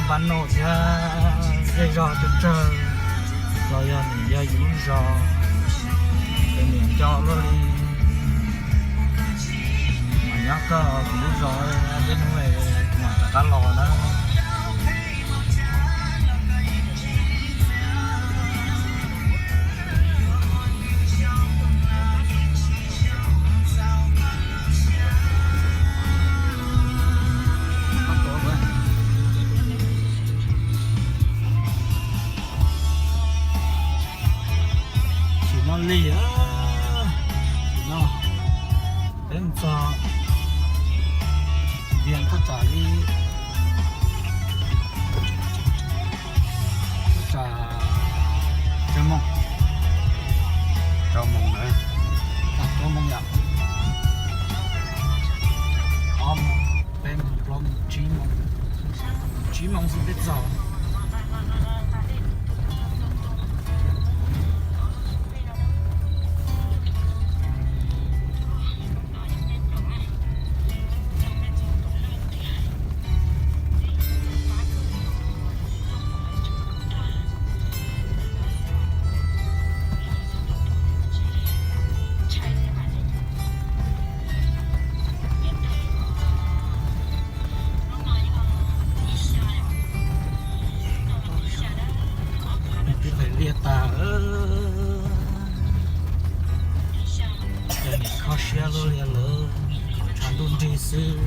Pab Noj thiab zej zog tsawg tsawg los yog nws yog yus lub zos, ces niam nco luaj li. Mas nyob koj kuv lub zos, peb hnub mam rov qab los na. Tsis muaj lig, tsis muaj. Peb mus txog Vias thaj tsam li thaj tsam rau moos, rau moos na, rau moos yom, ob moos, peb moos, plaub moos, tsib moos, tsib moos xwb peb txog. Twb pem liaj tas, ces nim kho siab luaj li lawm, tshav ntuj nrig xwb.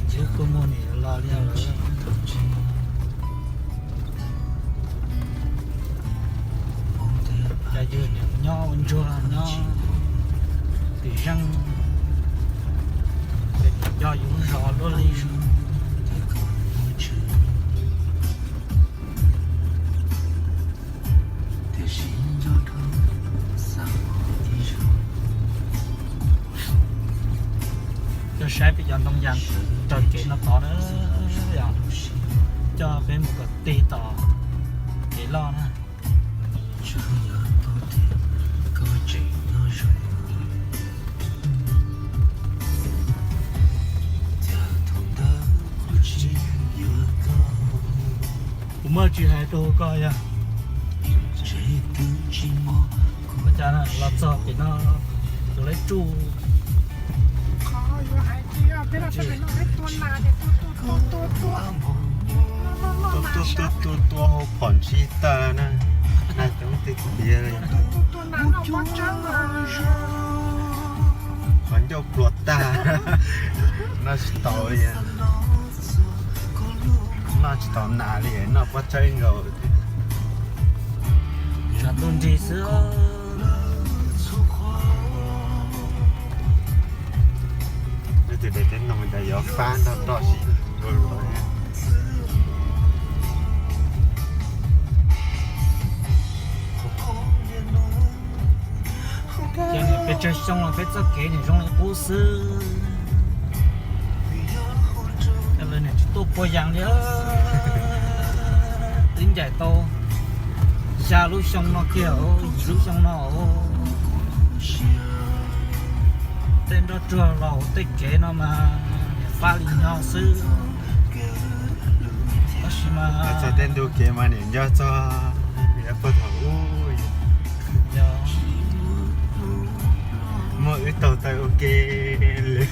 Ces kuj muaj nim los li lawm. Cas yus nim nyob ua ntsuag nyob tim zeej, ces nim nco yus lub zos luaj li. Coj saib peb cov ntoo yas raws kev no tod na, yog coj peb mus kom tig tom kev loj na. Kuv muaj tsis hais rau koj yog, ua cas los txog pem no kuv lawv tsuj. Tua tua tua tua hauv phom ntsis tag na, na coob tiag tiag li. Qhov ncauj pluas tag, noj tsis tau li, noj tsis tau nas li, noj pob tsawb nkaus. Tshav ntuj nrig xwb. Leej twg de teb no cas yuav fab nrog roj si. Ces niam pes tsawg xyoo los peb txoj kev niam zoo li qub xwb. Cas lawv niam tsis tuaj puag yas li, twb ncaim tau xya lub xyoo no kiag, yim lub xyoo no. Tej nroj tsuag los hauv tej kev no mas niam fab li nyob xwb. Tab sis mas txog tej ntu kev mas niam nco txog puag thaum ub. Yog muaj wb taug taw ua ke li.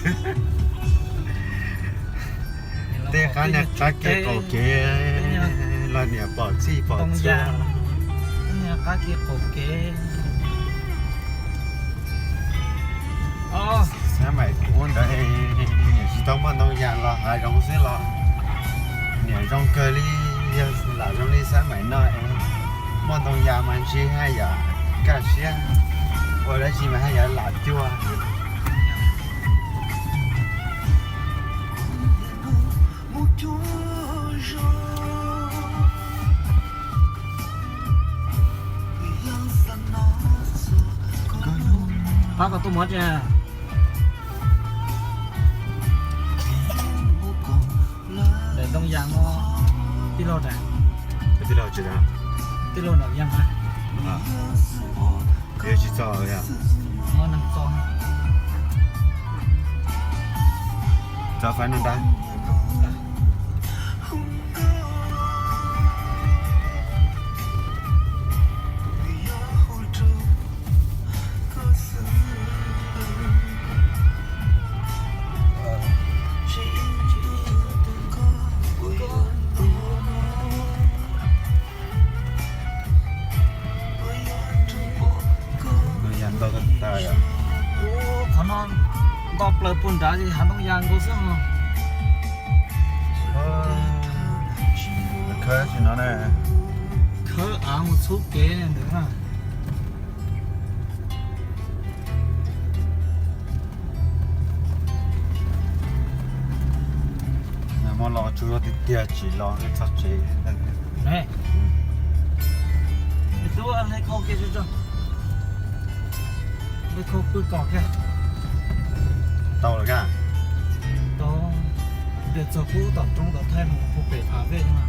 Tej qab niag qab kev qaum kev los niam pom txij pom txhua. Qab kev qaum kev. Xab maim kuv ntawd niam tsis tau muaj ntoo yas los hav zoov xwb los niam zoo kawg li. Yog lam zoo li xab maim no es muaj ntoo yas mas ntshe haj yam kaj siab, ua dab tsi mas haj yam lam cuag. Pab koj tuaj muab tsi. Daim ntoo yas no tij laug daim, tij laug tsis, tij laug nram yeej a. Tsis txog, neeg txo. Tso faib no ntag. Ntoo yas ntau tag tag yom. Ub, qhov no nto plaws puag nrad li hav ntoo yas nkaus xwb os. Khawb tsis no na. Khawb av mus txhub kev ntawd na. Nag hmo los tsuas yog tiag tiag tsis los txog tsev. Ne, tub hle khau kiag tso, hle khau pw kom kiag. Tau lawm kag. Tau, ntawm txog pub tom roob tau thaij mus puag pem phav vej no.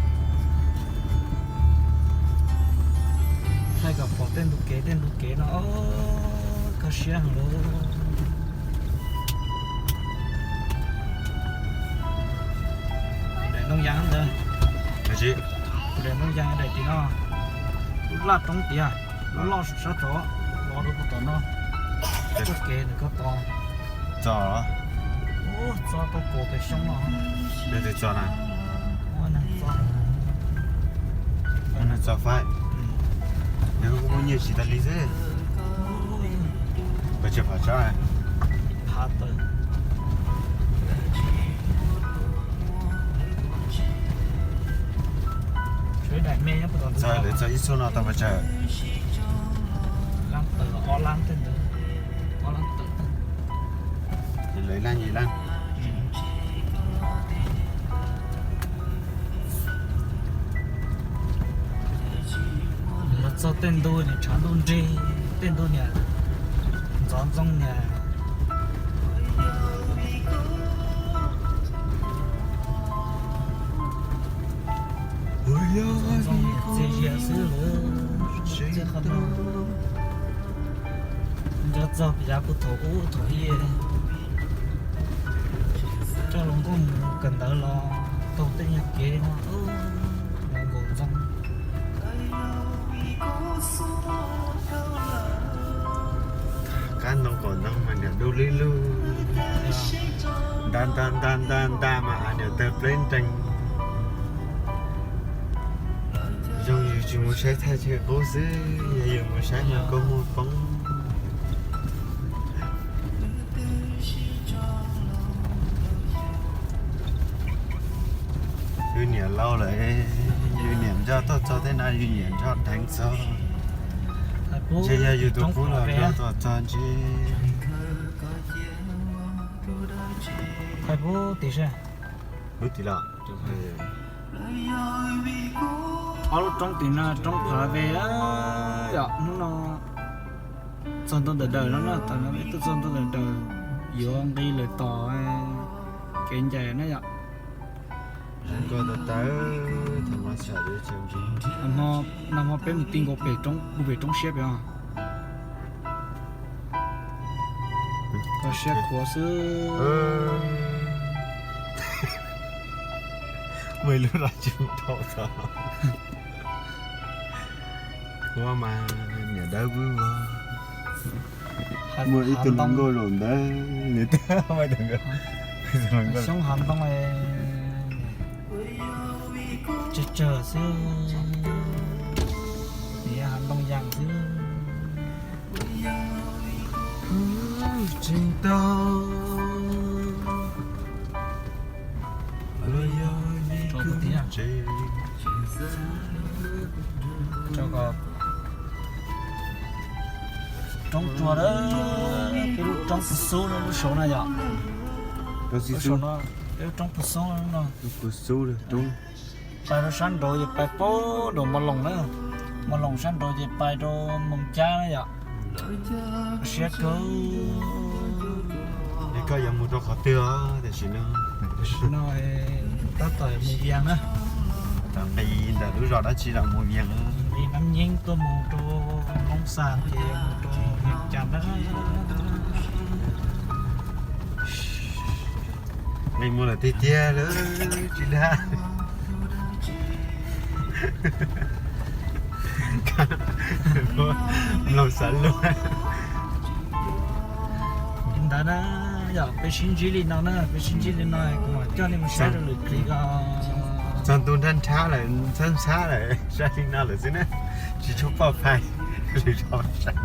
Thaij kom pom tej ntug kev tej ntug kev no, kho siab heev lauj. Daim ntoo yas ntawd, daim ntoo yas daim tim no, lub laj roob tiag, lub loj sab tod, los rau puag tom no, txoj kev ntawm ko tod. Txog los? Ub, txog tau kaum pes xyoo no. Leej twg txog na? Ua neeg txog. Ua neeg txog faib. Yog kuv muaj nyiaj tsis tas li xwb. Pes tsawg phav tsav? Phav tawm. Txog lawv txog ib xuab no tau pes tsawg? Lab tawm ob lab tej ntawd, ob lab tawm. Ces lawv ib lab nyias ib lab. Los txog tej ntug niag tshav ntuj nrig, tej ntug niag ntxov ntxoo niag. Ntxov ntxoo niag txias zias xwb lawm, tsis txawj qhov no. Nco txog yav puag thaum ub thaum ub coj hluas nkauj mus kawm ntawv los taug tej nyuag kev no, los nkaum ntxoo. Kab ntoo kaum ntoo mas niam du lug lug, nta nta nta nta nta mas niam tawg pleb nreeg. Zoo yus tsis mus saib thaij chaw qub xwb, yog yus mus saib mas kua muag poob. Yus niam laus lawm, yus niam nco tuaj txog tej no yus niam nco dheev txog. Ntshe yog yus tus qub los nco tuaj txog ntshe. Lub tim los. Ob lub roob tim no roob phav ve yom, hnub no txog ntua ntawm daws no na, tam no peb tuaj txog ntua ntawm daws yuav nqis lawm tom kev ncaim na yom. Nag hmo peb mus ti nkaus pem roob, pem roob siab pem os. Kho siab khuav xwb. Muaj ib lub dab tsi mus dhau txog. Khuav mas niam dawb vwb vog. Muaj ib tug hluas nkauj zaum ntawd, nws twb muaj ib tug hluas nkauj. Xyoob hav ntoo tsawg tsawg xwb, hav ntoo yas xwb. Tseem tau. Roob tsua, peb lub roob Phu Xub no, lub saud no yom. Lub saud no, peb lub roob Phu Xub no. Pais rau sab nraud ces pais puag nraum Mos Loos na, Mos Loos sab nraud ces pais rau Moos Cab na yom. Siab kawg. Es koj yuav mus rau qhov twg os? Tam sim no, tam sim no tab tom mus Vias na. Tam nqis ntawm lub zos dab tsi los mus Vias na. Nqis Nab Nyeeb tuaj mus rau Loob Xas ces mus rau Vias Cas na. Leej muaj lawm tiag tiag lawm, tsis dag. Mloog xav luag. Li ntawd na, yog peb sib ntsib li no na, peb sib ntsib li no kuv mam coj nej mus saib rau lwm clip os. Txog ntu nrhab nrhab lawm, ntxhab ntxhab lawm, saib li no lawm xwb na, tsis tshua pom phais, lwm zaus saib.